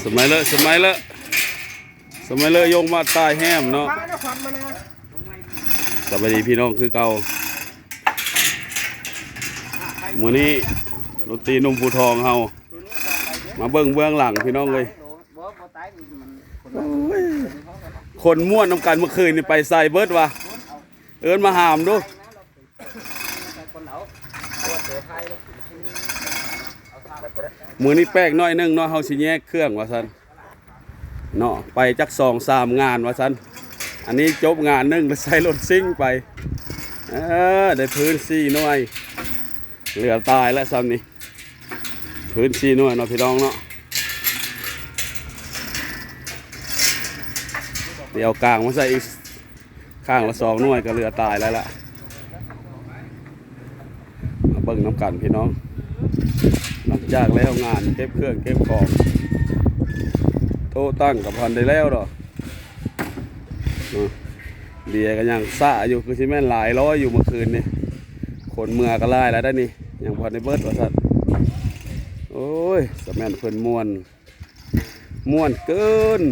ສະໄໝເລີ ສະໄໝເລີ ສະໄໝເລີ ຢົງມາຕາຍແຮມເນາະ. ສະບາຍດີພີ່ນ້ອງຄືເກົ່າ. ມື້ນີ້ດົນຕີໜຸ່ມພູທອງເຮົາ ມາເບິ່ງເບື້ອງຫຼັງພີ່ນ້ອງເອີຍ. ໂອ້ຍ ຄົນມ່ວນນຳກັນເມື່ອຄືນນີ້ໄປໃສເບິດວະ? ເອີ້ນມາຫາມດູ. ມື້ນີ້ແປກໜ້ອຍໜຶ່ງເນາະ ເຮົາຊິແຍກເຄື່ອງວ່າຊັ້ນເນາະ ໄປຈັກສອງສາມງານວ່າຊັ້ນ. ອັນນີ້ຈົບງານໜຶ່ງ ແລ້ວໃສ່ລົດຊິງໄປ. ເອີ ໄດ້ພື້ນສີ່ໜ່ວຍ ເຫຼືອຕາຍແລ້ວຊ່ຳນີ້. ພື້ນສີ່ໜ່ວຍເນາະພີ່ນ້ອງເນາະ. ດຽວກາງມາໃສ່ອີກຂ້າງລະສອງໜ່ວຍ ກໍເຫຼືອຕາຍແລ້ວລະ. ມາເບິ່ງນຳກັນພີ່ນ້ອງ ຫຼັງຈາກແລ້ວງານເກັບເຄື່ອງເກັບຂອງ ໂຕະຕັ້ງກໍບໍ່ທັນໄດ້ແລ້ວດອກ. ເນາະ ເບຍກໍຍັງສະຢູ່ ຄືຊິແມ່ນຫຼາຍຮ້ອຍຢູ່ເມື່ອຄືນນີ້. ຄົນເມືອກໍຫຼາຍແລ້ວໄດ໋ນີ້ ຍັງບໍ່ທັນໄດ້ເບິດວ່າຊັ້ນ. ໂອ້ຍ ສະແມ່ນເພິ່ນມ່ວນ ມ່ວນເກີນ.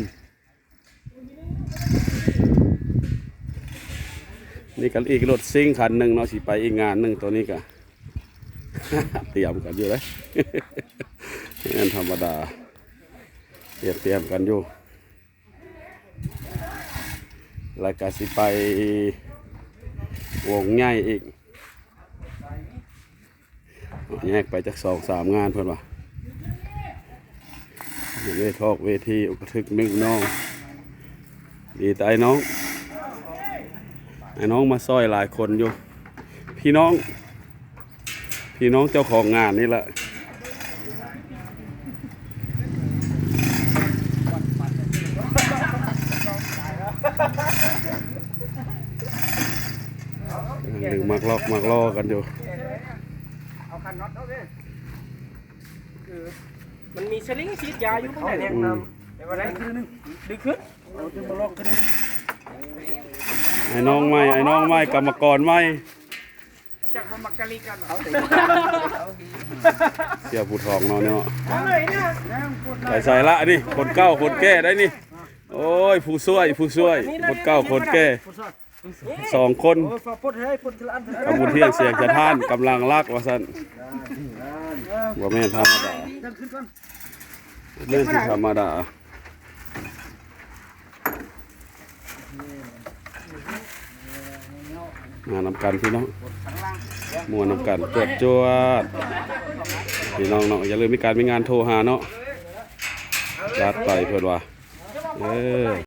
ນີ້ກໍອີກລົດຊິງຄັນໜຶ່ງເນາະ ຊິໄປອີກງານໜຶ່ງ. ໂຕນີ້ກໍຕຽມກັນຢູ່ເດ້ ແມ່ນທຳມະດາ ຕຽມ ຕຽມກັນຢູ່. ແລ້ວກະຊິໄປວົງໃຫຍ່ອີກ ແຍກໄປຈັກສອງສາມງານເພິ່ນວ່າ ເວທອກເວທີ ອຸກກະທຶກນຶກນ້ອງ. ດີແຕ່ອ້າຍນ້ອງ ອ້າຍນ້ອງມາຊ່ອຍຫຼາຍຄົນຢູ່ ພີ່ນ້ອງ ພີ່ນ້ອງເຈົ້າຂອງງານນີ້ແຫຼະ. ຍັງດຶງໝາກລອກໝາກລໍ້ກັນຢູ່. ເອົາຄັນນັອດເອົາເດ້ ມັນມີສະລິງສີດຢາຢູ່ເບື້ອງໃດນີ້ ອືມ ແຕ່ວ່າໄດ້ ດຶງຂຶ້ນ ເອົາດຶງໝາກລອກຂຶ້ນ. ອ້າຍນ້ອງໃໝ່ ອ້າຍນ້ອງໃໝ່ ກຳມະກອນໃໝ່. ຈັກບໍ່ມັກກະລິກັນ ເອົາແຕ່ ເສຍຜູ້ທອງເນາະ ເນາະ ເອົາເລີຍນະ ໄປໃສລະນີ້ ຄົນເກົ່າຄົນແກ່ໄດ໋ນີ້. ໂອ້ຍ ຜູ້ຊ່ວຍ ຜູ້ຊ່ວຍ ຄົນເກົ່າຄົນແກ່ ສອງຄົນ ໂອ້ຍ ຟ້າວປົດໃຫ້ປົດທີລະອັນ ກຳບຸນທ່ຽງສຽງສະທ້ານ ກຳລັງລັກວ່າຊັ້ນ. ບໍ່ແມ່ນທຳມະດາ ບໍ່ແມ່ນທຳມະດາ. ມານຳກັນພີ່ນ້ອງ ມ່ວນນຳກັນ ຈວດໆ ພີ່ນ້ອງເນາະ. ຢ່າລືມມີການມີງານໂທຫາເນາະ ຈັດໄປເພິ່ນວ່າ ເອີ.